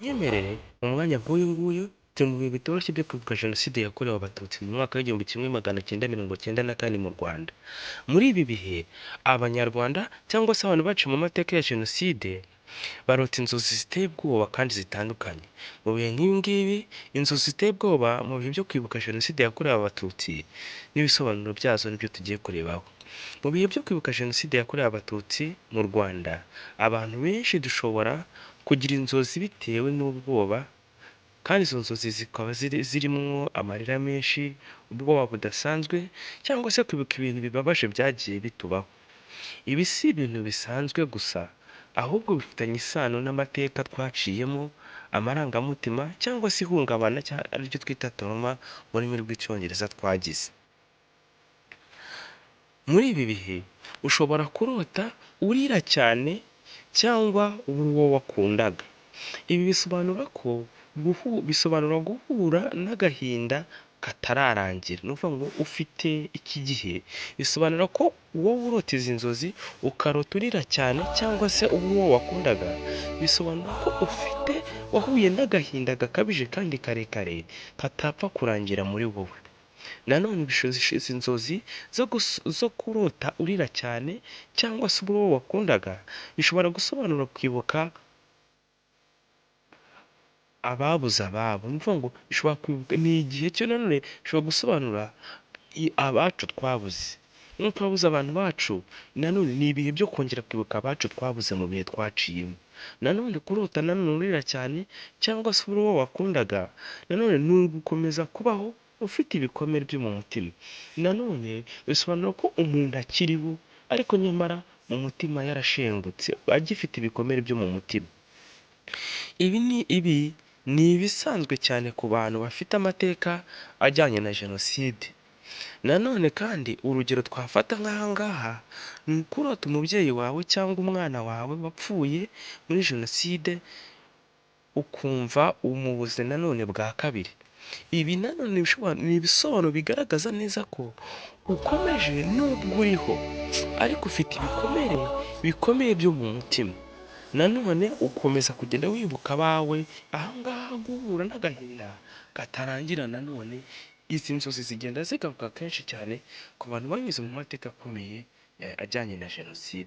Munyemerere mu mwanya nk'uyu nguyu, turi mu bihe bitoroshye byo kwibuka Jenoside yakorewe Abatutsi mu mwaka w'1994 mu Rwanda. Muri ibi bihe, Abanyarwanda cyangwa se abantu baciye mu mateka ya Jenoside barota inzozi ziteye ubwoba kandi zitandukanye. Mu bihe nk'ibi ngibi, inzozi ziteye ubwoba mu bihe byo kwibuka Jenoside yakorewe Abatutsi n'ibisobanuro byazo nibyo tugiye kurebaho. Mu bihe byo kwibuka Jenoside yakorewe Abatutsi mu Rwanda, abantu benshi dushobora kugira inzozi bitewe n'ubwoba, kandi izo nzozi zikaba zirimo amarira menshi, ubwoba budasanzwe cyangwa se kwibuka ibintu bibabaje byagiye bitubaho. Ibi si ibintu bisanzwe gusa, ahubwo bifitanye isano n'amateka twaciyemo, amarangamutima cyangwa se ihungabana, ariryo twita trauma mu rurimi rw'Icyongereza, twagize. Muri ibi bihe ushobora kurota urira cyane cyangwa ubura uwo wakundaga. Ibi bisobanura ko bisobanura guhura n'agahinda katararangira. Ni ukuvuga ngo ufite iki gihe, bisobanura ko wowe urota izi nzozi, ukarota urira cyane cyangwa se ubura uwo wakundaga, bisobanura ko ufite wahuye n'agahinda gakabije kandi karekare katapfa kurangira muri wowe. Nanone izi nzozi zo kurota urira cyane cyangwa se ubura uwo wakundaga bishobora gusobanura kwibuka ababuze ababo. Ni ukuvuga ngo bishobora kwibuka, ni igihe cyo nanone bishobora gusobanura abacu twabuze. Nk'uko twabuze abantu bacu, nanone ni ibihe byo kongera kwibuka abacu twabuze mu bihe twaciyemo. Nanone kurota nanone urira cyane cyangwa se ubura uwo wakundaga, nanone ni ugukomeza kubaho ufite ibikomere byo mu mutima. Nanone bisobanura ko umuntu akiriho ariko nyamara mu mutima yarashengutse, agifite ibikomere byo mu mutima. Ibi ni ibisanzwe cyane ku bantu bafite amateka ajyanye na Jenoside. Nanone kandi urugero twafata nk'aha ngaha ni ukurota umubyeyi wawe cyangwa umwana wawe wapfuye muri Jenoside, ukumva umubuze nanone bwa kabiri. Ibi nanone ni ibisobanuro bigaragaza neza ko ukomeje, nubwo uriho ariko ufite ibikomere bikomeye byo mu mutima. Nanone ukomeza kugenda wibuka abawe, aha ngaha guhura n'agahinda katarangira. Nanone izi nzozi zigenda zigaruka kenshi cyane ku bantu banyuze mu mateka akomeye ajyanye na Jenoside.